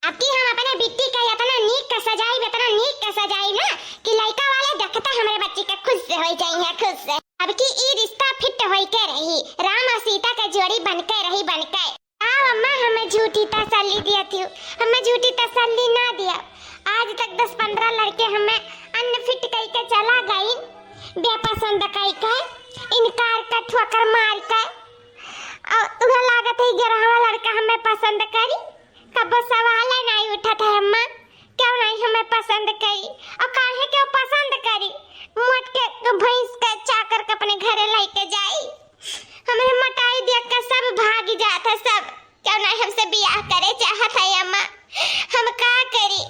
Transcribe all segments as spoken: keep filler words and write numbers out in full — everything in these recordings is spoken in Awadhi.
अब की हम अपने बिट्टी का इतना नीक का सजाई, इतना नीक का सजाई ना कि लइका वाले देखते हमरे बच्ची के खुश से होइ जाई है, खुश से। अब की ई रिश्ता फिट होइ के रही, राम और सीता के जोड़ी बन के रही, बन के। आओ अम्मा, हमें झूठी तसल्ली दिया थी, हमें झूठी तसल्ली ना दिया। आज तक दस पन्द्रह लड़के हमें अनफिट कई के चला गई, बेपसंद कई के, इनकार का ठोकर मार के। और तुहरा लागत है गरहवा लड़का हमें पसंद करी? कबो सवाल ही नहीं उठत है अम्मा, क्यों नहीं हमें पसंद करी? और काहे क्यों पसंद करी? मोट के भैंस के चाकर के अपने घरे लेके जाई। हमें मोटाई देख के सब भाग जात है, सब। क्यों नहीं हमसे बियाह करे चाहत है अम्मा? हम का करी?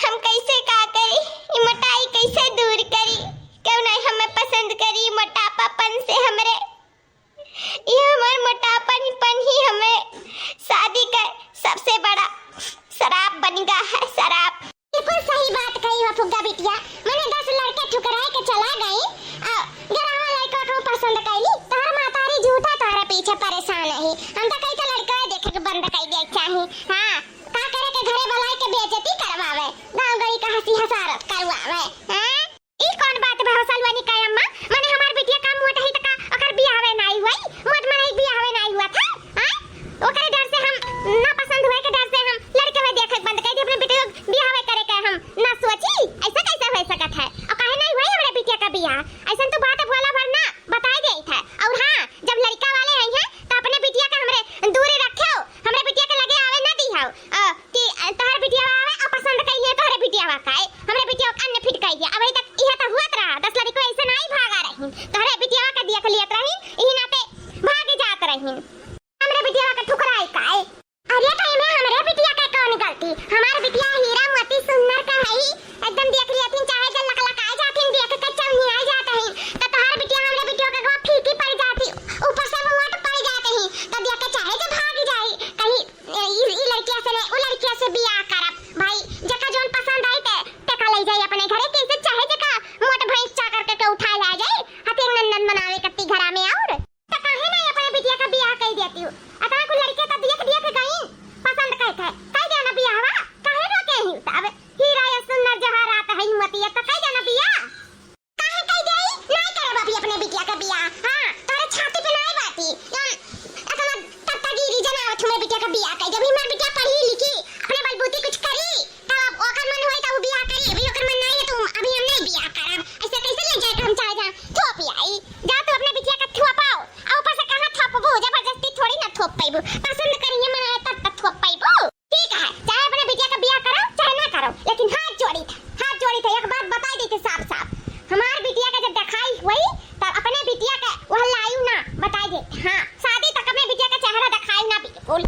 हम कैसे का करी? ई मोटाई कैसे दूर करी? क्यों नहीं हमें पसंद करी? मोटापापन से हमरे, ये हमार मोटापन पन ही हमें शादी का सबसे बड़ा शराब बन गया है, शराब। बिल्कुल सही बात कही हो फुग्गा बिटिया, मने दस लड़के ठुकराए के चला गई, आ गरहवा लड़का को पसंद कैली। तोहर मातारी झूठा तोहरे पीछे परेशान है। हम तो कही तो लड़का देखे के बंद कर दे चाही। हाँ, का करे के घरे बुलाए के बेइज्जती करवावे, गाँव गली का हंसी हसारत करवावे। हाँ? ई कौन बात भा हो सलवनी का अम्मा? मने हमार बिटिया का मोट है त का ओकर बियाहवे नाई हुई? मोट मनई बियाहवे नाई हुआ था? हाँ? ओकरे डर से हम, ना पसंद हुए के डर से हम लड़के में देखे बंद कर दी, अपने बिटिया के बियाहवे करे के हम ना सोची? ऐसा कैसे हो सकत है? और काहे नहीं हुई हमरे बिटिया का बियाह? ऐसन तो बात भोला भर ना बताई देई था। और हाँ, जब लड़का वाले आई हैं तो अपने बिटिया का हमरे दूरी रखे हो, हमरे बिटिया के लगे आवे ना दी हो। अ, कि, अ, तोहरे बिटिया आवे और पसंद कइले तोहरे बिटिया का है, हमरे बिटिया का अनफिट कइले। अबही तक इहे तो हुअत रहा, दस लड़िको ऐसे नाई भागा रहीन, तोहरे बिटिया का देख लियत रहीन, इही नाते भाग जात रहीन। हमरे बिटिया का ठुकराई का है। अरे तो इमे हमरे बिटिया का कौन गलती? हमार बिटिया हीरा मोती सुन्नर का है, एकदम देख लियथिन, चाहे जो लकलकाए जाथिन, देख के चौनियाए जात हईन। त तोहार बिटिया हमरे बिटिया के अगवा फीकी पड़ जाती, ऊपर से मोट पड़ जात ही, त देख के चाहे जो भाग जाई, कहीं ई, ई लड़किया से नहीं, उ लड़किया से बियाह करब। भाई, जेका जौन पसंद आई ते, तेका ले जाई अपने घरे, कैसे चाहे जेका मोट भैंस चाकर के, के उठा ला जाई, हथिन नंदन बनावे कत्ती घरा में और। त काहे नहीं अपने बिटिया का बियाह कई देती हूँ? अतना कुल लड़के त देख देख गई, पसंद कई थे, कई देना बियाह वा, काहे रोके ही? त अब हीरा या सुन्नर जवाहरात है मोती, त कई देना बियाह? काहे कई देई? नहीं करब अभी अपने बिटिया का बियाह। हाँ, तोरे छाती पे नहीं बाती। हम अतना तत्तागिरी जनावत हूँ, मेरे बिटिया का बियाह कई। जब हमार बिटिया पढ़ी लिखी, अपने बलबूती कुछ करी, तब ओकर मन होई त उ बियाह करी, अभी ओकर मन नहीं है त अभी हम नहीं बियाह करब। ऐसे कैसे ले जाए के हम चाहे जहाँ थोप आई? जा तू अपने बिटिया का थोपाओ, आ ऊपर से कहाँ थोपबू? जबरदस्ती थोड़ी ना थोप पाइबू, पसंद करिए मन आए तब त थोप पाइबू। ठीक है, चाहे अपने बिटिया का बियाह करो चाहे ना करो, लेकिन हाथ जोड़ी थे, हाथ जोड़ी थे, एक बात बताई देते साफ साफ, हमार बिटिया का जब देखाई हुई तब अपने बिटिया का वह लायू ना बताई देते। हाँ, शादी तक अपने बिटिया का चेहरा देखाई ना बिल्कुल।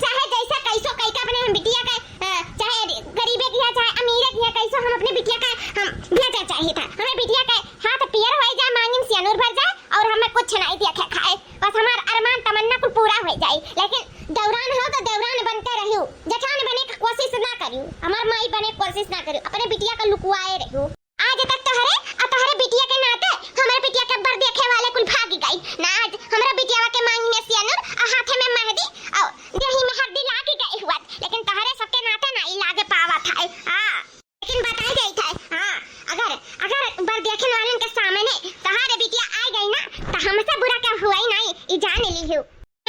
चाहे जैसा कैसो कई का अपने हम बिटिया का, अ, चाहे गरीबे की है, चाहे अमीरे की है, कैसो हम अपने बिटिया का हम भेजा चाहिए था। हमें बिटिया का हाथ पियर हो जाए, मांगिन सियानूर भर जाए और हमें कुछ नहीं देखे खाए, बस हमार अरमान तमन्ना कुल पूरा हो जाए। लेकिन दौरान हो तो दौरान बनते रहियो, जठान बने की कोशिश ना करियो, हमार माई बने की कोशिश ना करियो, अपने बिटिया का लुकुआए रहियो। आज तक तोहरे और तोहरे बिटिया के नाते हमारे बिटिया के बर देखे वाले कुल भाग गई ना। आज हमरा बिटियावा के मांग में सियानूर और हाथे में मेहंदी और देही में हरदी लाग गई हुआ, लेकिन तोहरे सबके नाते ना ई लागे पावा था। हाँ, लेकिन बताई जाई था, हाँ, अगर, अगर बर देखे वालन के सामने तोहरे बिटिया आ गई ना, तो हमसे बुरा क्या हुआ ही नहीं, ई जान ली हो।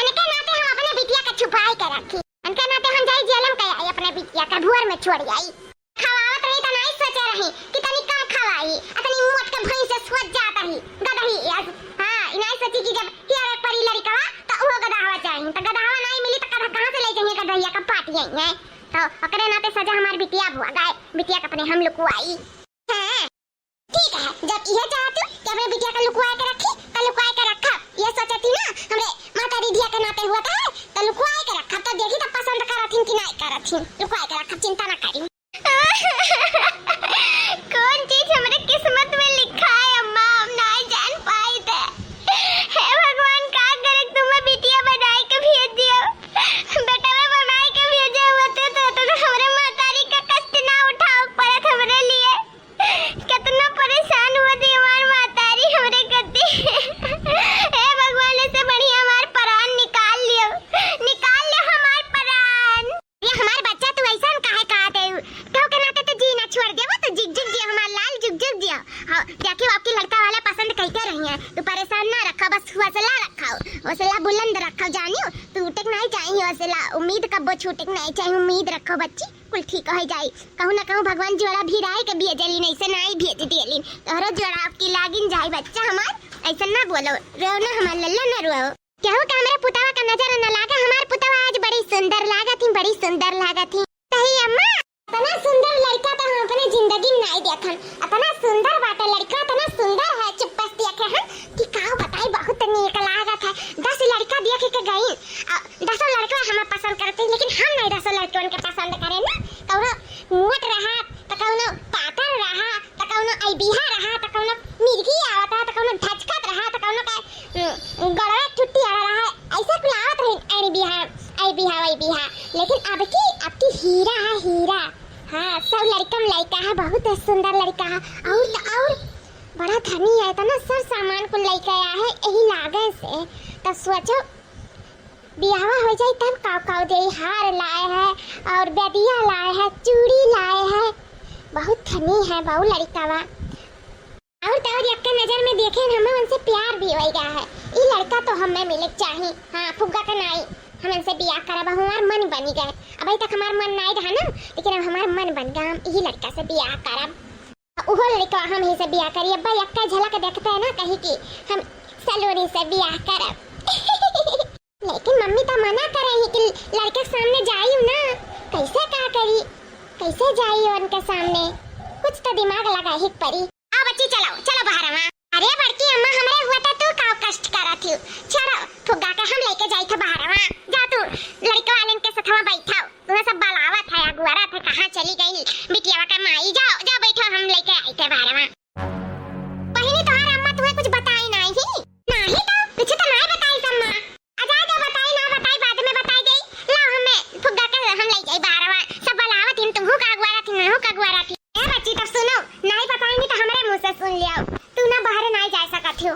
इनके नाते हम अपने बिटिया का छुपाए के रखी, इनके नाते हम जाई जेल में कई आई, अपने बिटिया का भुअर में छोड़ आई। खवावत रही त नाई सोचे रही कि तनी कम खवाई, अतनी मोट के भैंस से सोच जात रही, गदही यस। हाँ, ई नाई सोची कि जब हियर एक परी लड़िकवा, त उहो गदहवा चाही, त गदहवा नाई मिली त कहाँ, कहाँ से ले जाइए गदहिया का पाटी आई है? तो ओकरे नाते सजा हमार बिटिया भुआ गए, बिटिया के अपने हम लुकुआई। हाँ, ठीक है, जब इहे चाहत हो कि अपने बिटिया का लुकुआए के रखी, त लुकुआए के रखब। ये सोचती ना, हमरे माता दीदिया के नाते हुआ था, त लुकुआए के रखब, त देखी त पसंद करत हिन कि नाई करत हिन, लुकुआए के रखब, चिंता ना करी। कौन चीज हमरे किस्मत में लिखा है अम्मा, हम नाई जान पाई थे। हे भगवान, का करे तुम्हें बिटिया बनाए के भेज दियो, बेटवा बनाए के भेजे हुआ थे तो, तो हमरे महतारी का कष्ट ना उठाओ पड़त हमरे लिए। कितना परेशान हुआ थी हमार महतारी हमरे कती। हे भगवान, ऐसे बढ़िया हमार परान निकाल लियो, निकाल लियो हमार परान। ये हमार बच्चा तू छूटे के नाई चाही, उम्मीद रखो बच्ची, कुल ठीक होइ जाई। कहूँ ना कहूँ भगवान जोड़ा भिड़ाइ के भेजलिन, अइसे नाई भेज दियलिन। तोहरो जोड़ा अबकी लागिन जाई बच्चा हमार, अइसे ना बोलो, रो ना हमार लल्ला ना रो। केहू का हमरे पुतवा का नजर न लागे, हमार पुतवा आज बड़ी सुंदर लागत ही, बड़ी सुंदर लागत ही। सही अम्मा, इतना सुंदर लड़का तो हम अपने जिंदगी में नाई देखन। इतना सुंदर बाटे लड़का, इतना सुंदर है, चुप्पस देखे हम कि का बताई, बहुत नीक लागत है। दस लड़का देख के गईन, आ, दसों लड़का हमें पसंद करते, लेकिन हम नहीं दसों लड़कन के पसंद करेन ना। कौनो मोट रहा, त कौनो पातर रहा, त कौनो अइबिहा रहा, त कौनो मिर्गी आवत रहा, त कौनो धचकत रहा, त कौनो का, उम, गड़वे टुट्टी आला रहा, अइसे कुल आवत रही, अइबिहा, अइबिहा, अइबिहा। लेकिन अबकी, अबकी हीरा है, हीरा। हाँ, सब लड़कन लड़का है, बहुत सुंदर लड़का है। और त और बड़ा धनी है, इतना सर सामान कुल लइके आया है, यही लागे से। त सोचो, बियाहवा होइ जाई तब काव काव देई, हार लाए है और बेदिया लाए है, चूड़ी लाए है, बहुत धनी है बहू लड़िकावा। और तो और यक्के नजर में देखे हमें उनसे प्यार भी होइ गया है। ई लड़का तो हमें मिले के चाही। हाँ, फुग्गा का नाई, हम इनसे बियाह करब, अब हमार मन बनी गए। अबही तक हमार मन नाई रहा ना, लेकिन अब हमार मन बन गया, हम यही लड़का से बियाह करब। उहो लड़का हम ही से बियाह करी। अब्बा यक्का झलक देखते हैं ना, कही कि हम सलोनी से बियाह करब। लेकिन मम्मी तो मना करे ही कि लड़के के सामने जाई ना, कैसे का करी, कैसे जाई उनके सामने, कुछ तो दिमाग लगाई ही पड़ी। आओ बच्ची, चलो, चलो बाहर वहाँ। अरे बड़की अम्मा, हमरे हुआ तो तू का कष्ट करत हियो, छोड़ो, फुग्गा के हम लेके जाई थे बाहर वहाँ। जा तू लड़के वालन के सथवा बैठाओ। उहे सब बलावत है, अगुआरत है, कहाँ चली गई बिटियावा का माई? जाओ, जाओ बैठो, हम लेके आई थे बारवा। बहिनी, तोहार अम्मा तुहे कुछ बताई नाही? नाही तो, कुछ तो नाही बताई अम्मा। आ जाए दो, बताई ना बताई, बाद में बताई गई। लाओ हमें फुग्गा के हम ले जाई बारवा। सब बलावत हिन, तुमहू का अगुआरत हिन, उनहू का अगुआरत हिन। ए बच्ची, तब सुनो, नाही बताई नहीं तो हमरे मुँह से सुन लियाओ। तू ना बाहर नाही जा सकत हो।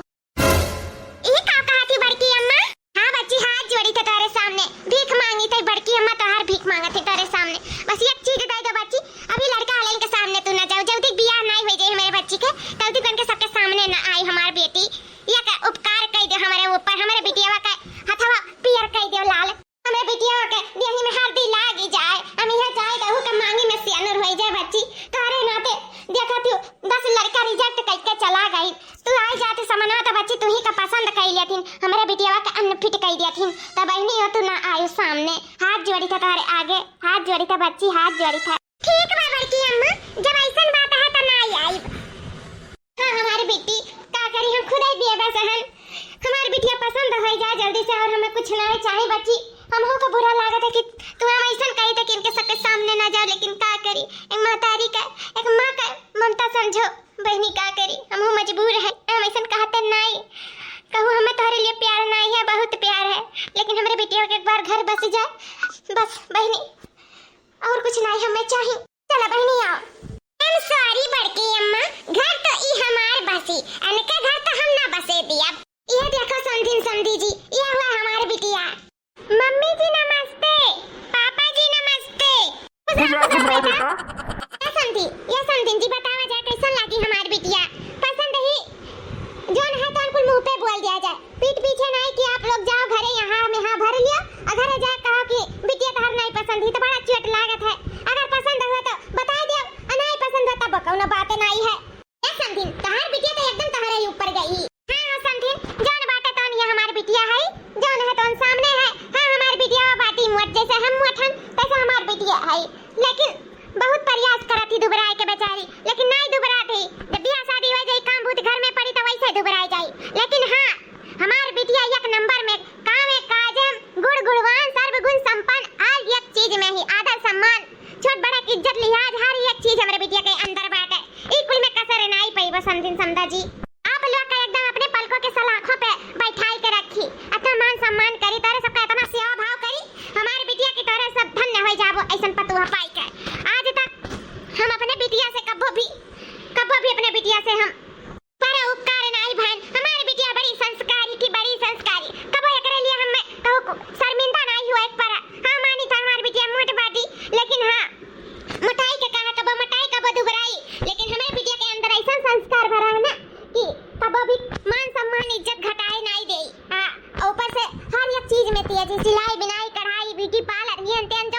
ई का कहत ही बड़की अम्मा? हाँ बच्ची, हाथ जोड़ी थे तोरे सामने, भीख मांगी थे बड़की अम्मा, तोहार भीख मांगत थे तोरे सामने। बस एक चीज दे दो बच्ची, अभी लड़का वाले के सामने तू ना जाओ, जल्दी बियाह नाई हो जाए हमारे बच्ची के, जल्दी बन के सबके सामने ना आई हमार बेटी। एक उपकार कई दे हमारे ऊपर, हमारे बिटियावा का हथवा पियर कई दे लाल। हमरे बिटिया के देही में हरदी लागी जाए, हम इहे जाए दहू के मांगी में सियानुर होई जाए बच्ची। तोहरे नाते देखत हूँ दस लड़का reject कइके चला गई। तू आई जाती समनवा तो बच्ची तू ही का पसंद कई लेथिन, हमरे बिटिया के अनफिट कई देथिन। तब बहिनी हो तू ना आयु सामने, हाथ जोड़ी था तोहरे आगे, हाथ जोड़ी था बच्ची, हाथ जोड़ी था। ठीक बा बड़की अम्मा, जब ऐसन बात है तो ना आई। हाँ, हमारी बिट्टी, का करी, हम खुद ही बेबस हन। हमारी बिटिया पसंद हो जा जल्दी से, और हमें कुछ ना चाही बच्ची। हमहू का बुरा लागत है कि तू हम ऐसन कही थे कि इनके सबके सामने ना जाओ, लेकिन का करी, एक महतारी का, एक माँ का ममता समझो बहनी, का करी, हमहू मजबूर है, हम ऐसन कहते नाई। कहू हमें तोहरे लिए प्यार नाई है, बहुत प्यार है, लेकिन हमरे बिटिया के एक बार घर बस जाए, बस बहनी, और कुछ नाई हमें चाही। चला बहिनी आओ। I'm sorry बड़की अम्मा, घर तो ई हमार बसी, अनके घर तो हम ना बसे दियब। ये देखो समधिन समधी जी, ये हुआ हमार बिटिया। मम्मी जी नमस्ते, पापा जी नमस्ते। खुश रहो, खुश रहो बेटा। ये समधी, ये समधिन जी बतावा जाए कैसन लागी हमार बिटिया, पसंद ही जौन है तौन कुल मुंह पे बोल दिया जाए। पीठ पीछे नाई कि आप लोग जाओ घरे, यहाँ में हाँ भर लियो, और घरे जाए कहो कि बिटिया तोहर नाई पसंद ही तो बड़ा चोट लागत है। अगर पसंद हुआ तो बताई दियो, और नाई पसंद हुआ तब कौनो बात नाई है। ए समधिन, तोहर बिटिया तो एकदम तोहरे ही ऊपर गई। हाँ, हाँ समधिन, जौन बाटे तौन ये हमार बिटिया है, जौन है तौन सामने है। हाँ, हमार बिटिया वो बाटी मोट जैसे हम मोट हन, तैसे हमार बिटिया है। लेकिन बहुत प्रयास करत ही दुबराए के बेचारी, लेकिन नाई दुबरात ही। जब बियाह शादी हो जाई, काम भूत घर में पड़ी, तो वैसे दुबराए जाई। लेकिन हाँ, हमार बिटिया एक नंबर में, काम काज में गुण गुणवान, सर्वगुण संपन्न, हर एक चीज में ही आदर सम्मान, छोट बड़ा के इज्जत लिहाज, हर एक चीज हमरे बिटिया के अंदर बाटे। ई कुल में कसर नाई पइबा समधिन समधा जी। आप लोग का एकदम अपने पलकों के सलाखों पे बैठाई के रखी, इतना मान सम्मान करी, तोरे सबका इतना सेवा भाव करी, हमारे बिटिया की तोरे सब धन्य हो जाबो ऐसन पतोह पाई के। आज तक हम अपने बिटिया से कब्बो भी, कब्बो भी अपने बिटिया से हम परोपकार नाई भन। हमारे बिटिया बड़ी संस्कारी थी, बड़ी संस्कारी, कब्बो एकरे लिए हम कहू शर्मिंदा नाई हुआ एक पर। हाँ मानी था हमारे बिटिया मोट बाटी, लेकिन हाँ मोटाई के कहा कब्बो मोटाई कब्बो दुबराई, लेकिन हमारे बिटिया के अंदर ऐसा संस्कार भरा है ना कि कब्बो भी मान सम्मान इज्जत घटाए नाई देई। हाँ, ऊपर से हर एक चीज में तेजी, सिलाई, बिनाई, कढ़ाई, ब्यूटी पार्लर, ये तेन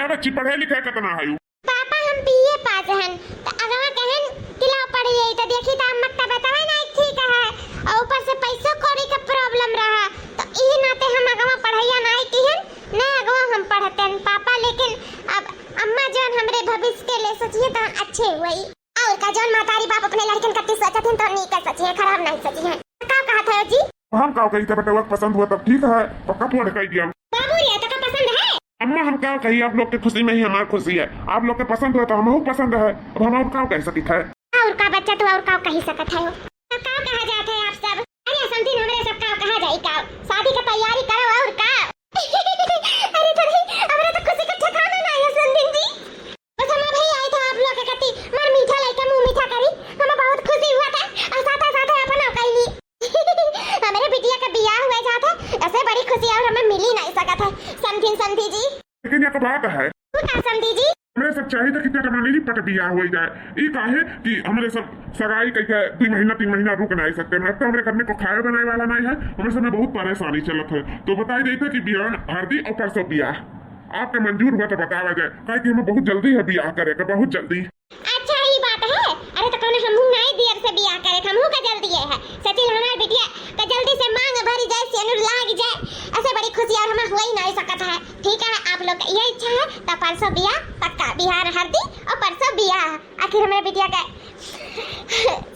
ए बच्ची, पढ़े लिखे कितना है? पापा, हम बीए पास हन, त अगवा कहन कि लाओ पढ़ जाई, त देखी त अम्मा क तबियतवा नाहीं ठीक है, और ऊपर से पैसो कौड़ी का problem रहा, त इही नाते हम अगवा पढ़ाइया नाहीं किहन, न अगवा हम पढ़तेन पापा, लेकिन अब अम्मा जौन हमरे भविष्य के लिए सोचिहैं त अच्छे हुई। और का, जौन महतारी बाप अपने लड़कन खातिर सोचत हन, तो नीक सोचिहैं, खराब नाहीं सोचिहैं। का कहत है जी? हम का कही, तब बेटवा के पसंद हुआ तब ठीक है, पक्का फोन कर दिया। बाबू रे, तो का पसंद है? अम्मा, हम का कही, आप लोग के खुशी में ही हमार खुशी है। आप लोग के पसंद हुआ तो हमहू पसंद है, अब हम और का कह सकित है? और का बच्चा, तू और का कही सकत है हो? तो का कहा जात है आप सब? अरे समधिन, हमरे सब का कहा जाई का? शादी के तैयारी करो और का? अरे तो नहीं, हमरा तो खुशी का ठिकाना ना है समधिन जी। बस हम अभी आए थे आप लोग के कती, मार मीठा लइका मुंह मीठा करी, हमें बहुत खुशी हुआ था और साथे साथे अपना कैली। हमरे बिटिया का बियाह हुए जात है, ऐसे बड़ी खुशी और हमें मिली नाहीं सकत है, समधिन समधी जी। लेकिन एक बात है। तू का समधी जी? हमरे सब चाहित है कि चटमनेरी पट बियाह हो जाए। ई काहे कि हमरे सब सगाई कइके दुई महीना तीन महीना रुक नाहीं सकते। अब तो हमरे घर में को खाए बनाए वाला नाहीं है, हमरे सब में बहुत परेशानी चलत है। तो बताई देते कि बिहान हरदी और परसों बियाह। आपके मंजूर हुआ तो बतावा जाए, काहे कि हमें बहुत जल्दी है बियाह करे के, बहुत जल्दी। अच्छा, ई बात है। अरे तो कौनो हमहू नाहीं देर से बियाह करे, हमहू का जल्दी है। सचिल, हमार बिटिया का जल्दी से मांग भरी जाए, सेनुर लाग जाए, ऐसे बड़ी खुशी और हमें हुई नाहीं सकत है। ठीक है, आप लोग का यह इच्छा है तो परसों बियाह पक्का, बिहान हरदी और परसों बियाह। आखिर हमारे बिटिया का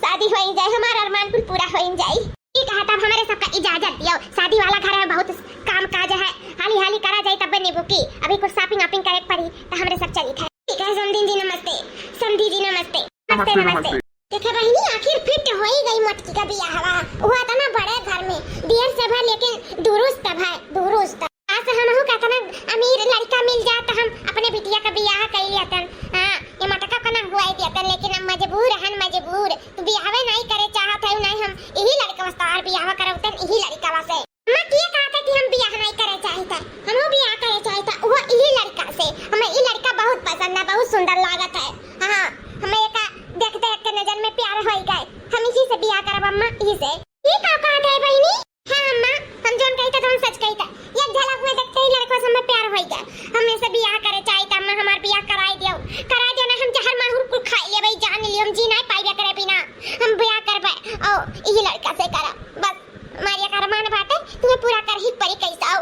शादी हो ही जाए, हमारा अरमान कुल पूरा हो ही जाए। ई कहा तब हमरे सबका इजाजत दियो, शादी वाला घर है, बहुत काम काज है, हाली हाली करा जाए तब नींबू की, अभी कुछ shopping वॉपिंग करे के पड़ी तो हमरे सब चली थे। ठीक है समधी जी नमस्ते, समधी जी नमस्ते, नमस्ते नमस्ते, नमस्ते। नमस्ते। देखे बहिनी, आखिर फिट हो ही गई मोटकी का बियाहवा, वो इतना बड़े घर में, दियर से भा लेकिन दुरुस्त भा, दुरुस्त। आज हमहू का इतना अमीर लड़का मिल जाए तो हम अपने बिटिया का बियाह कर लेतन। हाँ, ये मटका का ना हुआ ही देतन, लेकिन हम मजबूर हन, मजबूर। तू बियाहवे नाहीं करे चाहत है, नाहीं हम यही लड़का से तोहार बियाह करौतन, यही लड़का से। अम्मा के कहत है कि हम बियाह नाहीं करे चाहित है, हमहू बियाह करे चाहित है, वो यही लड़का से। हमें ये लड़का बहुत पसंद है, बहुत सुंदर लागत है। हाँ, हमें एका देखते एक नजर में प्यार हो गए, हम इसी से बियाह करब अम्मा, इसी से। ये का कहत है बहिनी? हाँ अम्मा, हम जौन कही था, तो हम सच कही था। एक झलक में देखते ही लड़का से हमें प्यार हो गया। हम इसे बियाह करे चाहित अम्मा, हमार बियाह कराई दियो, कराई दियो ना, हम जहर माहुर कुल खाई लेबे, जान लियो, हम जी नाहीं पाइबे करे बिना, हम बियाह करबे, ओ, यही लड़का से करब, बस, हमार एक अरमान बाटे, तुम्हें पूरा कर ही पड़ी कैसा हो।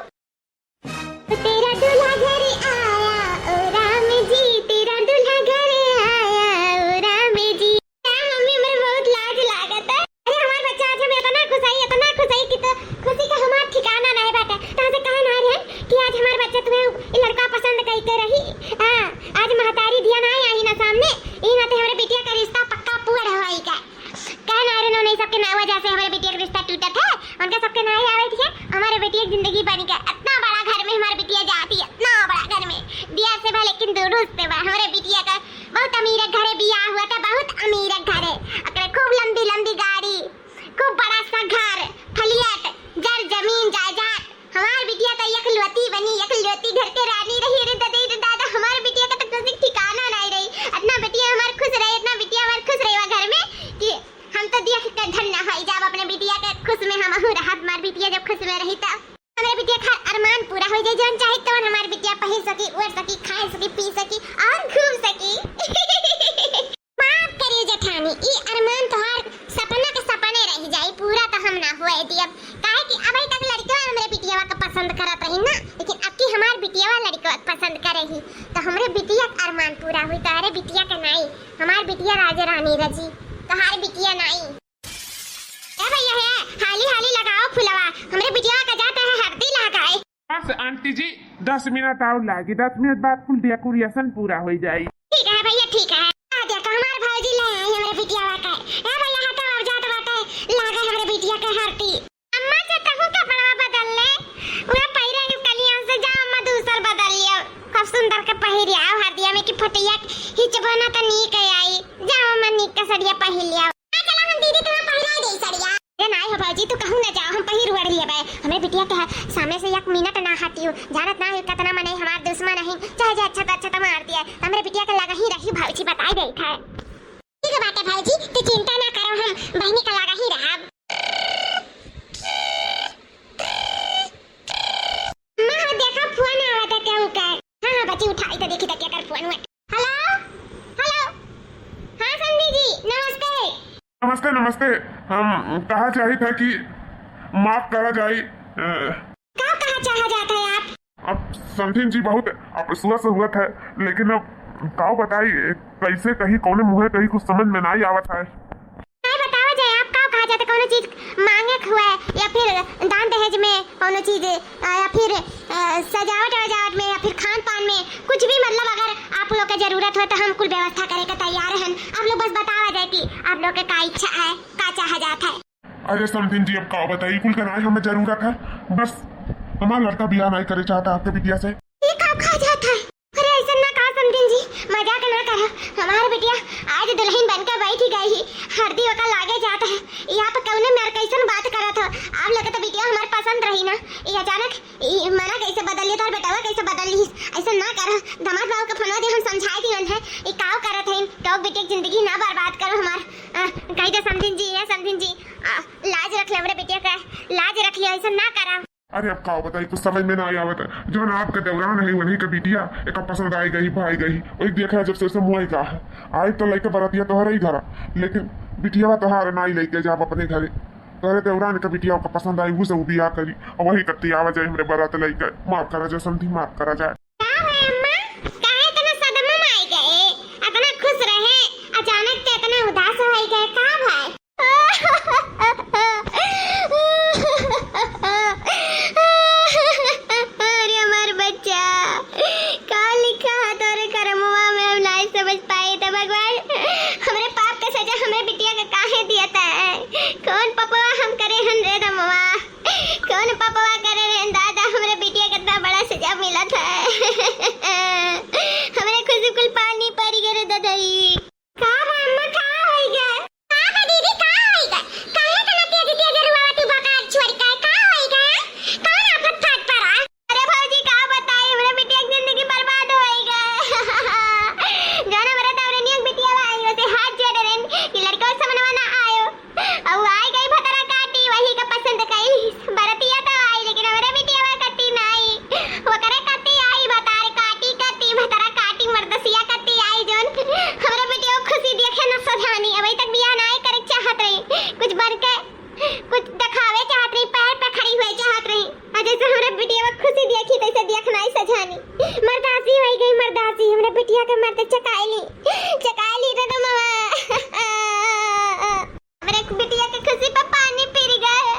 तेरा दूल्हा घर आया, ओ राम जी, तेरा दूल्हा घर आया, ओ राम जी। क्या मम्मी, हमरे बहुत लाज लागत है। अरे हमार बच्चा, आज हम इतना खुश हई, इतना खुश हई कि तो खुशी का हमार ठिकाना नाहीं बाटे। तहाँ से कहे ना रहे कि आज हमार बच्चा तुम्हें ई लड़का पसंद कई के रही। हाँ, आज महतारी दिया नाहीं आई ना सामने, ई नाते हमरे बिटिया का रिश्ता पक्का पूरा होई का। कहे ना रहे, उन्हीं सबके ना वजह से हमरे बिटिया का रिश्ता टूटत है, उनका सबके नाहीं आवे दिए, हमारे बिटिया की जिंदगी बन गया। इतना बड़ा घर में हमारे बिटिया जाती है, इतना बड़ा घर में, दिया से भले लेकिन दुरुस्त बा। हमरे बिटिया का बहुत अमीर घरे बियाह हुआ था, बहुत अमीर घरे। ओकरे खूब लंबी लंबी गाड़ी, खूब बड़ा सा घर, फलियत, जर जमीन जायदाद। हमार बिटिया तो एकलौती बनी, एकलौती घर के रानी रही। अरे ददई रे दादा, हमार बिटिया का तो खुशी ठिकाना नाहीं रही। इतना बिटिया हमार खुश रहे, इतना बिटिया हमार खुश रहे वह घर में कि हम तो देख के धन्य हो जाब अपने बिटिया के खुश में। हम रहब, हमार बिटिया जब खुश में रही तब हमरे बिटिया का अरमान पूरा हो जाए, जौन चाहे तौन हमार बिटिया पहिर सकी, ओढ़ सकी, खाए सकी, पी सकी और घूम सकी। माफ करियो जेठानी, ई अरमान तोहार सपना के सपने रह जाई, पूरा तो हम ना होए दियब। काहे कि अबही तक लड़कवा हमरे बिटियावा के पसंद करत रही ना, लेकिन अब की हमार बिटियावा लड़कवा के पसंद करे ही, तो हमरे बिटिया के अरमान पूरा हुई, तोहरे बिटिया के नाई। हमार बिटिया राजा रानी रजी, तोहार बिटिया नाई। ए भैया हे, हाली हाली लगाओ फुलवा, हमरे बिटियावा का जात है हरदी लगाए। बस आंटी जी, दस मिनट और लागी, दस मिनट बाद कुल decoration पूरा हो जाई। ठीक है भैया, ठीक है। आ देखो, हमार भौजी ले आई हमरे बिटियावा का। ए भैया, हटो, अब जात बाटे, लागे हमरे बिटिया के हरदी। अम्मा से कहूँ कपड़वा बदल ले, उहे पहिरे के कलियन से। जा अम्मा, दूसर बदल लियो, खूब सुंदर के पहिर आओ हरदिया में कि फटिया हिचबो ना त नीक आई। जा अम्मा, नीक के सड़िया पहिर लियो। आ चला हम दीदी तुम्हें पहिराई देई सड़िया। ए नाई हो भौजी, तू कहूँ न जाओ, हम पहिर ओढ़ लेबे। हमरे बिटिया के ह-, सामने से एक मिनट ना हटियो। जानत ना है कितना मने हमार दुश्मन है, चाहे जे अच्छा तो अच्छा तो मार दिया, हमरे बिटिया के लगा ही रही भौजी, बताई देत है। ठीक बाटे भौजी, तू चिंता ना करो, हम बहिनी के लगा ही रहब। अम्मा हो देखा, फोन आवत है केहू के। हाँ हाँ बच्ची, उठाई तो देखी। नमस्ते, हम कहा चाहित है कि माफ करा जाई। अ, का कहा चाहा जात है आप? अब समधिन जी बहुत अफसोस हुवत है, लेकिन अब का बताई, कैसे कही, कौने मुँहे कही, कुछ समझ में नाहीं आवत है। नहीं बतावा जाए, आप का कहा जात है, कौनो चीज मांगे के हुए या फिर दान दहेज में कौनो चीज, अ, या फिर, अ, सजावट वजावट में या फिर खान पान में कुछ भी, मतलब अगर आप लोग के जरूरत हो तो हम कुल व्यवस्था करे के तैयार हन। आप लोग बस बतावा जाए कि आप लोग के का इच्छा है, का चाहा जात है। अरे समधिन जी, अब का बताई, कुल के नाहीं हमें जरूरत है, बस हमार लड़का बियाह नाहीं करे चाहता आपके बिटिया से। ये का कहा जात है? अरे ऐसा ना कहा समधिन जी, मजाक ना करो। हमार बिटिया आज दुल्हन बन के बैठ गई ही, हरदी ओका लागे जात है। यहाँ पे कौने मेर कैसन बात करत हो? आप लोग के तो बिटिया हमार पसंद रही ना, ये अचानक ई मना कैसे बदल लिया, तोर बेटवा कैसे बदल ली? ऐसा ना करो, दामाद बाबू के फोनवा दे, हम समझाए दियन है, ई काव करत है, कहो बिटिया की जिंदगी ना बर्बाद करो हमार। अ, कह दे समधिन जी, ये समधिन जी, अ, लाज रख ले हमरे बिटिया का, लाज रख लिया, ऐसा ना करा। अरे अब का बताई, कुछ समझ में ना आवत है। जौन आपके देवरान है, वही के बिटिया एका पसंद आई गई, भाई गई। वही देख रहा जब से, से मुआई का है। आई तो लइके बरतिया तोहरे ही घरा, लेकिन बिटिया तोहार नाई लइके जाब अपने घरे। तोहरे देवरान के बिटिया ओका पसंद आई, वो से वो बियाह करी। और वही कत्ती आवा जाए हमरे बरात लइके। माफ करा जाए समधी, माफ करा जाए। का है अम्मा? काहे इतना सदमा में आई गए? इतना खुश रहे, अचानक से इतना उदास हो गए, का भाई? अरे हमार बच्चा, का लिखा है तोरे करमवा में, हम नाई समझ पाए। तो भगवान, हमरे पाप का सजा हमरे बिटिया के काहे दिया था? कौन पपवा हम करे हन रे दमवा? कौन पपवा करे रे दादा? हमरे बिटिया के इतना बड़ा सजा मिला था। हमरे खुशी कुल पानी पड़ गए रे ददई। का बा अम्मा, का होई गए? का बा दीदी, का होई गए? काहे इतना तेज तेज रुआवत ही बकार छोड़ के? का होई गए? कौन आफत फाट पड़ा? अरे भौजी, का बताई, हमरे बिटिया की जिंदगी बर्बाद होई गए। जौन हमरे दौरनिया की बिटिया बा, आई ओसे हाथ जोड़ रहे कि लड़का समनवा ना आयो। अउ आई गई भतरा काटी, वही का पसंद कई। बरतिया तो आई, लेकिन हमरे बिटिया कत्ती नाई। ओकरे कत्ती आई, भतार काटी कत्ती, भतरा काटी, मर्दसिया कत्ती आई, जौन हमरे बिटिया खुशी देखे न सजानी। अबे तक बियाह नाई करे चाहत रही, कुछ बन के, कुछ दिखावे चाहत रही, पैर पे खड़ी हुए चाहत रही। और जैसे हमरे बिटिया खुशी देखी, तैसे देख नाई सजानी। मर्दासी होई गई, मर्दासी। हमरे बिटिया के मर्द चकाई ली, चकाई ली रे दमवा। हमरे बिटिया के खुशी पे पानी फिर गए,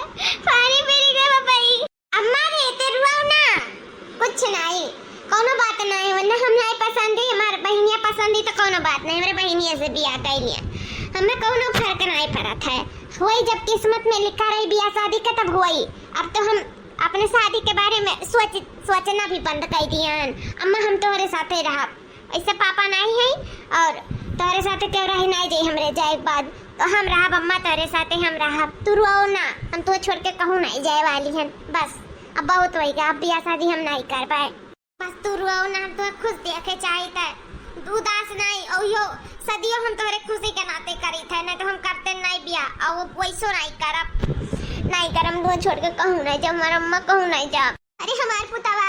पानी फिर गए बबई। अम्मा रे, ते रुआओ ना, कुछ नाई, कौनो बात नाई। वरना हम नाई पसंद ही, हमार बहिनिया पसंद ही तो कौनो बात नाई, हमरे बहिनिया से बियाह कर लिया, हमें कौनो फर्क नाई पड़त है। वही जब किस्मत में लिखा रही बियाह शादी का तब हुई। अब तो हम अपने शादी के बारे में सोच, सोचना भी बंद कर दियन। अम्मा, हम तोहरे साथे रहब। ऐसे पापा नाई है और तोहरे साथे केहू रही नाई जाई हमरे जाए के बाद, तो हम रहब अम्मा, तोहरे साथे हम रहब। तू रोओ ना, हम तो छोड़ के कहूँ नाई जाए वाली हन। बस अब बहुत होई गया, अब बियाह शादी हम नाई कर पाए। बस तू रोओ ना, हम तो खुश देखे चाहित है। उदास नाई, और यो सदियों हम तोहरे खुशी के नाते करीत है, नहीं तो हम करते नाई बियाह, और वो वैसो नाई करब, नाई करब, तू छोड़ के कहूँ नाई जाब, हमार अम्मा कहूँ नाई जाब। अरे हमार पुतवा।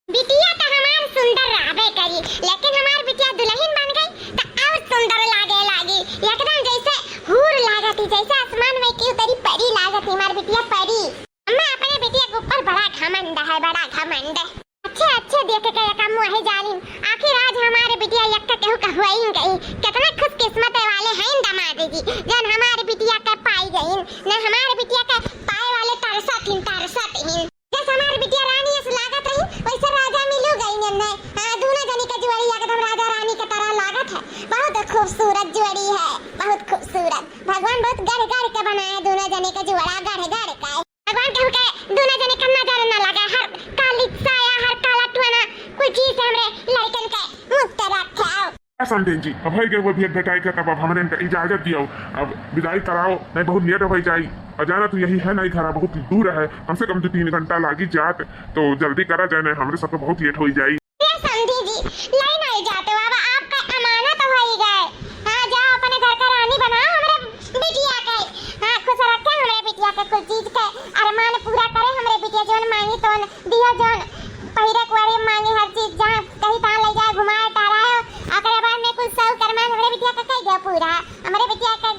बिटिया तो हमार सुंदर रहबे करी, लेकिन हमार बिटिया दुल्हन बन गई तो और सुंदर लागे लागी। एकदम जैसे हूर लागत ही, जैसे आसमान में की उतरी परी लागत ही हमार बिटिया, परी। अम्मा, अपने बिटिया के ऊपर बड़ा घमंड है, बड़ा घमंड। अच्छे अच्छे देख के एक मुँह है जालिम, आखिर आज हमारे बिटिया एक केहू का हुआ ही गई। कितना खुशकिस्मत वाले हैं दामाद जी, जौन हमारे बिटिया के पाई गई। न हमारे बिटिया के पाए वाले तरसत ही, तरसत ही। जैसे हमार बिटिया रानी अस लागत रही, वैसे राजा मिलू गई नन्हे। हाँ, दोनों जने के जोड़ी एकदम राजा रानी के तरह लागत है। बहुत खूबसूरत जोड़ी है, बहुत खूबसूरत। भगवान बहुत गढ़ गढ़ के बनाए दोनों जने के जोड़ा, गढ़ गढ़ के। भगवान केहू के दोनों जने का नजर न लगा। हर काली साया, हर काला टुआना, कुल चीज से हमरे लड़कन के मुक्त रखे। समधिन जी, अब होई गए वो भेंट भेटाई के, तब अब हमरे इनका इजाजत दियो, अब विदाई कराओ, नहीं बहुत लेट हो जाई। और जाना तू यही है नहीं घरा, बहुत दूर है, कम से कम दो तीन घंटा लागी जात, तो जल्दी करा जाए, नहीं हमरे सबके बहुत लेट हो जाई। ए समधी जी, लाई नहीं जाते बाबा, आपका अमानत होई गए। हाँ, जाओ अपने घर का रानी बनाओ हमरे बिटिया के। हाँ, खुश रखे हमरे बिटिया के, कुल चीज के अरमान पूरा करे हमरे बिटिया, जौन मांगी तौन दिया, जौन पहिरे कुआरे मांगे हर चीज, जहाँ कहीं तहाँ ले जाए, घुमाए टहराए, ओकरे बाद में कुछ सौ करमान हमरे बिटिया का कह दे पूरा। हमरे बिटिया का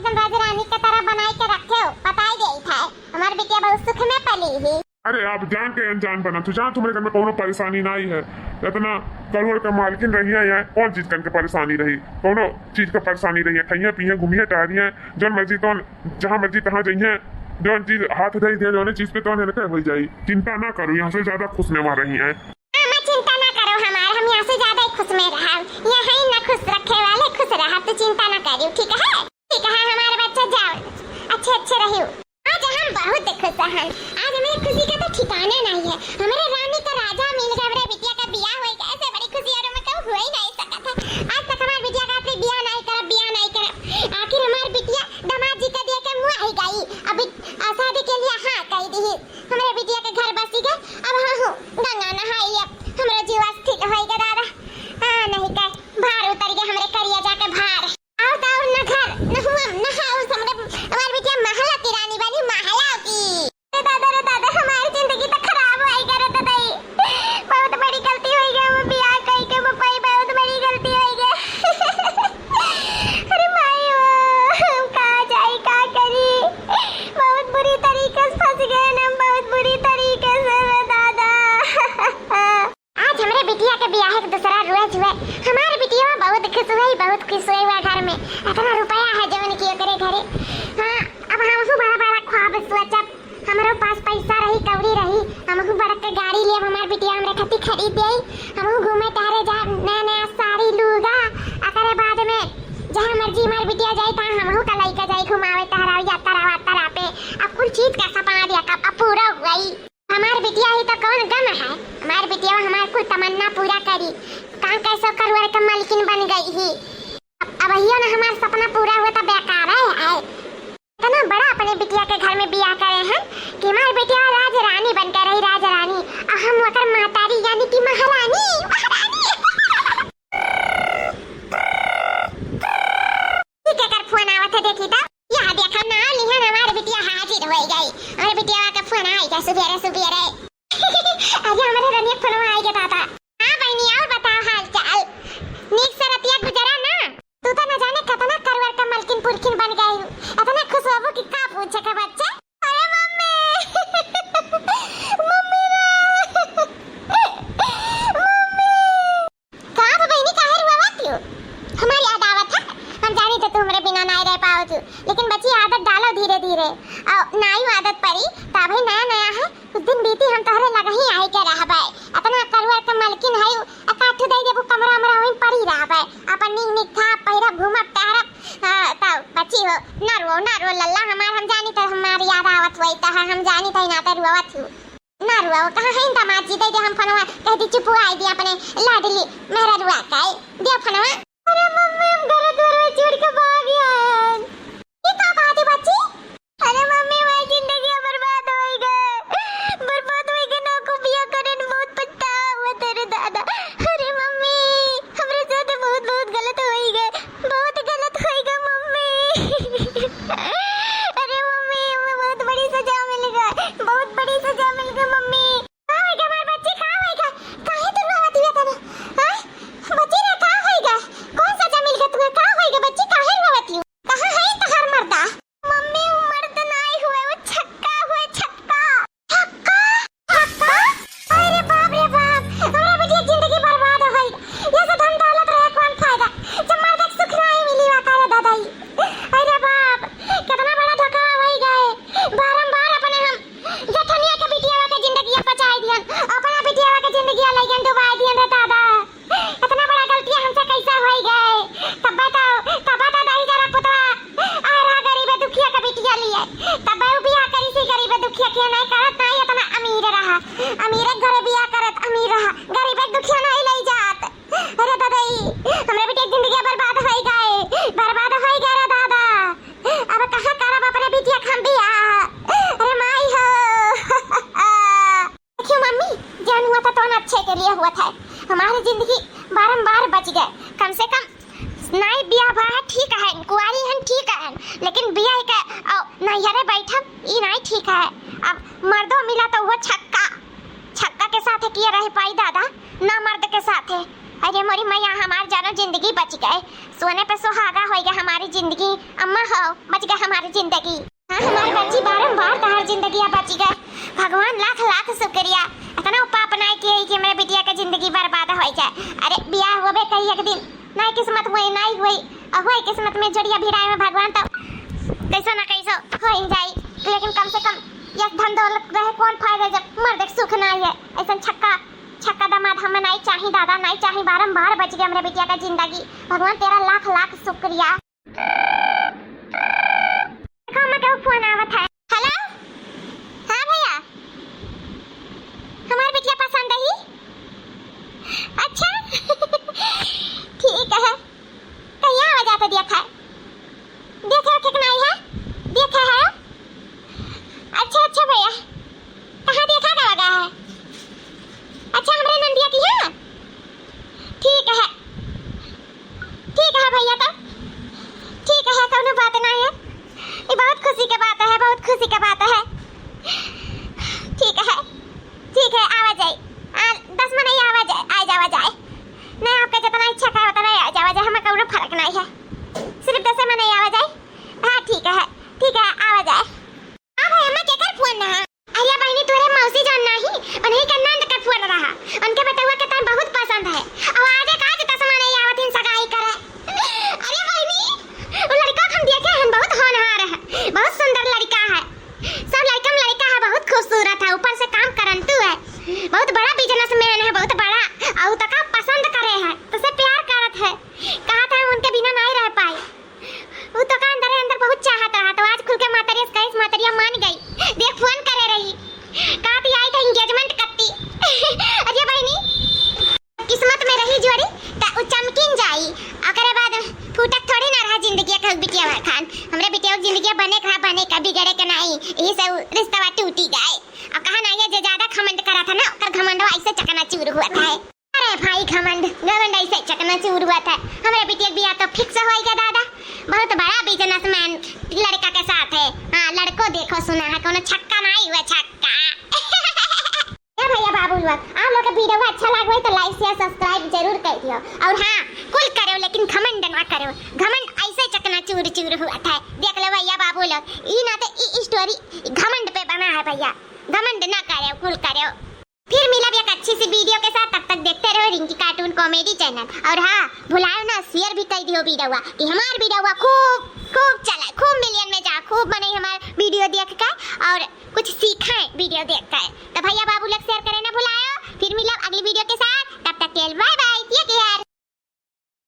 अरे, आप जान के अनजान बनत हो, जान तुम्हरे घर में कौनो परेशानी नाहीं है। इतना करोड़ का मालकिन रही है, यहाँ कौन चीज कन के परेशानी रही, कौनो चीज का परेशानी रही है। खइया पिया, घूमिया टहरिया, जौन मर्जी तौन, जहाँ मर्जी तहाँ जइहे, जौन चीज हाथ धई दिया, जौन चीज पे तौन इनके हो जाई। चिंता ना करो, यहाँ से ज्यादा खुश में वहाँ रही है। हाँ, मैं चिंता ना करो हमार, हम यहाँ से ज्यादा ही खुश में रहब। यहाँ ही ना खुश रखे वाले, खुश रहब, तू चिंता ना करियो, ठीक है? ठीक है हमार बच्चा, जाओ, अच्छे अच्छे रहियो। आज हम बहुत खुश हन, आज हमारे खुशी का तो ठिकाना नाहीं है। हमारे रानी का राजा मिल गया, हमारे बिटिया का बियाह होई गया, ऐसे बड़ी खुशी और में कहूँ हो ही नाहीं सकत है। आज तक हमारे बिटिया का आपने बियाह नाहीं करब, बियाह नाहीं करब। आखिर हमार बिटिया दामाद जी का दिया के मुँह आई गई, अभी आ, शादी के लिए हाँ कही दी। हमारे बिटिया के घर बसी गए, अब हाँ हूँ गंगा नहाई, अब हमारा जीवा स्थिर होई गया दादा। हाँ, नहीं कर भार उतर गया हमारे करिया जाके भार। और तो और न घर, न हुआ, न house, हमरे, हमार बिटिया महला की रानी बनी, महला की। रे दादा, रे दादा, हमारी जिंदगी तो खराब होई गई रे दादा। बहुत बड़ी गलती होई गई, वो बियाह कई के वो कोई बहुत बड़ी गलती होई गई। अरे माई, वो हम कहाँ जाई, का करी? बहुत बुरी तरीके से फंस गए ना, बहुत बुरी तरीके से रे दादा। आज हमरे बिटिया के बियाह के दूसरा रोज हुए। हमार बिटिया बहुत खुश हुई, बहुत खुश हुई हुआ घर में। इतना रुपया है जवन की ओकरे घरे। हाँ, अब हमहू बड़ा बड़ा ख्वाब सोचब। हमरो पास पैसा रही, कौड़ी रही, हमहू बड़का गाड़ी लेब, हमार बिटिया हमरे खातिर खरीद देई। हमहू घूमे टहरे जाब, नया नया साड़ी लूगा। एकरे बाद में जहाँ मर्जी हमार बिटिया जाई, तहाँ हमहू का लइका जाई घुमावे टहरावे, यात्रा वात्रा पे। अब कुल चीज का सपना देखब, अब पूरा हुई। हमार बिटिया ही तो कौन गम है, हमार बिटिया हमार कुल तमन्ना पूरा करी। कहाँ कैसो करुअर के मालकिन बन गई ही। अब, अब अहियो ना हमार सपना पूरा हुआ तो बेकार है, है। इतना बड़ा अपने बिटिया के घर में बियाह करे हैं कि हमार बिटिया राज रानी बन के रही, राज रानी। और हम ओकर महतारी यानी कि महारानी, महारानी। ठीक है, कर फोन आवत है, देखी तो। यह देखा ना, लिहन हमार बिटिया हाजिर हो गई। हमार बिटिया का फोन आई गया सुबेरे सुबेरे। अरे हमारे रनिया फोन आई गया दादा। हाँ बहनी, और बताओ हाल चाल? नीक से रतिया गुजरा ना? तू तो न जाने कितना करुअर का मलकिन पुरखिन बन गई हूँ। इतना खुश होबू कि का पूछे के बच्चा। अरे मम्मी, मम्मी रे, मम्मी। का हो बहिनी, काहे रुआवत हो? हमार याद आवत है। हम जानी थे तू हमरे बिना नाई रह पावत हो, लेकिन बच्ची आदत डालो धीरे धीरे। और नाई आदत पड़ी, त अभी नया नया है, कुछ दिन बीती हम तोहरे लगही आई के रहबे। इतना करुआ के मलकिन है, एकाठू दे देबू कमरा हमरा, वहीं पड़ी रहबे। अपन नीक नीक खा पहिरब, घूमब टहरब। हाँ, तब बच्ची हो, ना रो, ना रो लल्ला हमार, हम जानी थे हमार याद आवत हुई तोहर, हम जानी थे ना ते रुआवत हो। ना रुआ, वो कहाँ है दामाद जी? दे दे हम फोनवा, कह दी चुप आई दी अपने लाडली मेहररुआ का, दे फोनवा। अरे मम्मी, हम घर द्वार छोड़ के भाग आए। ये का बात है बच्ची? अरे मम्मी, हमारी जिंदगी बर्बाद होई गए, बर्बाद होई गए, ना को बिया करे न बहुत पछतावा हुआ तेरे दादा। अरे मम्मी, हमरे साथ बहुत, बहुत गलत होई गए। बहुत गलत होई गा मम्मी। अरे मम्मी, हमें बहुत बड़ी सजा मिल गई, बहुत बड़ी सजा मिल गई मम्मी। का होई गा हमार बच्ची, का होई गा? काहे तू रोवत हुआ तने? हाँ? बच्ची रे, का होई गा? कौन सजा मिल गई तुम्हें? का होई गा बच्ची, काहे रोवत हो? कहाँ है तोहार मर्दा? मम्मी, वो मर्द नाई हुए, वो छक्का हुए, छक्का। छक्का? छक्का? अरे बाप रे बाप, हमरा बेटी के जिंदगी बर्बाद हो गई। ये से धन दौलत रहे कौन फायदा, जब मर्द के सुख नाई मिली वा करे दादाई। अरे बाप, कितना बड़ा धोखा हो गए। बारंबार अपने हम जेठनिया के बिटियावा के जिंदगिया बचाई दियन, अपना बिटियावा के जिंदगिया लइकन डुबाई दियन रे दादा। इतना बड़ा गलतिया हमसे कैसे होई गए? तब्बे तो, तब्बे तो दही जरा पुतवा आ रहा गरीब दुखिया के बिटिया लिए। तब्बे उ बियाह करी सी गरीब दुखिया के, नहीं करत नहीं इतना अमीर रहा। अमीर घरे बियाह करत अमीर रहा, गरीब दुखिया नहीं ले जात। अरे दादाई, हमरे बिटिया के जिंदगी बर्बाद होई गए, बर्बाद होई गए रे दादा। अब कहाँ करब अपने बिटिया के हम बियाह? अरे माई हो। देखियो मम्मी, जौन हुआ था तौन अच्छे के लिए हुआ था। हमारी जिंदगी बारंबार बच गए। कम से कम नाई बियाह भा है, ठीक है, कुंवारी हन, ठीक है, लेकिन बियाह के, अ, नैहरे बैठब, ई नाई ठीक है। अब मर्दो मिला तो वो छक्का, छक्का के साथ किया रह पाई दादा, ना मर्द के साथ। अरे मोरी मैया, हमार जानो जिंदगी बच गए, सोने पे सुहागा होई गए हमारी जिंदगी। अम्मा हो, बच गए हमारी जिंदगी। हाँ, हमारी बच्ची बारंबार तहार जिंदगी बच गए। भगवान भगवान लाख लाख शुक्रिया, इतना पाप नाई किए कि हमरे बिटिया के जिंदगी बर्बाद होइ जाए। अरे बियाह होबे करी एक दिन, नाई किस्मत हुई, नाई हुई, अ हुई किस्मत में जोड़िया भिड़ाए में भगवान तो कैसो ना कैसो होइन जाई, लेकिन कम से कम ये धन दौलत रहे कौन फायदा जब मर्द के सुख नाई है। ऐसन छक्का छक्का दामाद हमें नाई चाही दादा, नाई चाही, बारम्बार बच गए हमरे बिटिया का जिंदगी। भगवान तेरा लाख लाख शुक्रिया। देखो, हमें केहू फोन आवत है। हेलो, हाँ भैया, हमार बिटिया पसंद ही। अच्छा, ठीक है, कहिया आवा जात है? देखा है, देखा है कि नहीं है? देखा है। अच्छा, अच्छा भैया, कहाँ देखा गवा गा है? अच्छा, हमरे नंदिया की है। ठीक है, ठीक है भैया, तो ठीक है, कौनो बात नहीं है। ये बहुत खुशी के बात है, बहुत खुशी के बात है। ठीक है, ठीक है, आवा जाए। आ, दस मनई आवा जाए, आ जावा जाए। नहीं, आपका जितना इच्छा का उतना आ जावा जाए, हमें कौनो फर्क नहीं है। सिर्फ दस मनई आवा जाए। हाँ, ठीक है, ठीक है, आवा जाए। हाँ भाई, अम्मा, केकर फोन रहा? अरे बहिनी, तोरे मौसी जान नाही, उन्हीं के नंद के फोन रहा। उनके बेटवा के तैं बहुत पसंद है। अब आज एक आज दस मनई आवत हिन सगाई करे। अरे बहिनी, वो लड़का हम देखे हैं, बहुत होनहार है, बहुत सुंदर लड़का है। सब लड़का में लड़का है, बहुत खूबसूरत है, ऊपर से काम करंतु है, बहुत बड़ा बिजनेसमैन है, बहुत बड़ा। और तो का पसंद करे है, तो से प्यार करत है, कहा था हम उनके बिना नहीं रह पाए। वो तो का अंदर अंदर बहुत चाहत रहा, तो आज खुल के मातरिया से कहिस, मातरिया मान गई। देख, फोन करे रही, कहती आई तो एंगेजमेंट करती। अरे बहिनी, किस्मत में रही जोड़ी, त उ चमकिन जाई। ओकरे बाद फूटत थोड़ी ना रहा जिंदगी के बिटिया खान। हमरे बिटिया के जिंदगी बने का, बने का, बिगड़े के नहीं। यही से उ रिश्तवा टूटी गए। अब कहा ना, ये जे ज्यादा घमंड करा था ना, ओकर घमंडवा ऐसे चकनाचूर हुआ था। अरे भाई, घमंड, घमंड ऐसे चकनाचूर हुआ था। हमरे बिटिया के बियाह तो फिक्स होई गा दादा। बहुत बड़ा बिजनेसमैन लड़का के साथ है। हाँ, लड़को देखो सुना है, कोनो छक्का नहीं हुआ, छक्का। ए भैया बाबू लोग, आप लोग के वीडियो अच्छा लागे तो लाइक, शेयर, सब्सक्राइब जरूर कर दियो। और हाँ, कुल करो लेकिन घमंड ना करो। घमंड ऐसे चकनाचूर चूर हुआ था। देख लो भैया बाबू लोग, ई ना तो ई स्टोरी घमंड पे बना है भैया, घमंड ना करो, कुल करो। फिर मिलब एक अच्छी सी वीडियो के साथ, तब तक देखते रहो रिंकी कार्टून कॉमेडी चैनल। और हाँ, भुलाओ ना, शेयर भी कर दियो वीडियो कि हमार वीडियो खूब खूब चले, खूब मिलियन में जा, खूब मनई हमार वीडियो देख के और कुछ सीखे वीडियो देख के। तो भैया बाबू लोग शेयर करे ना भुलाओ। फिर मिलब अगली वीडियो के साथ, तब तक के लिए बाय।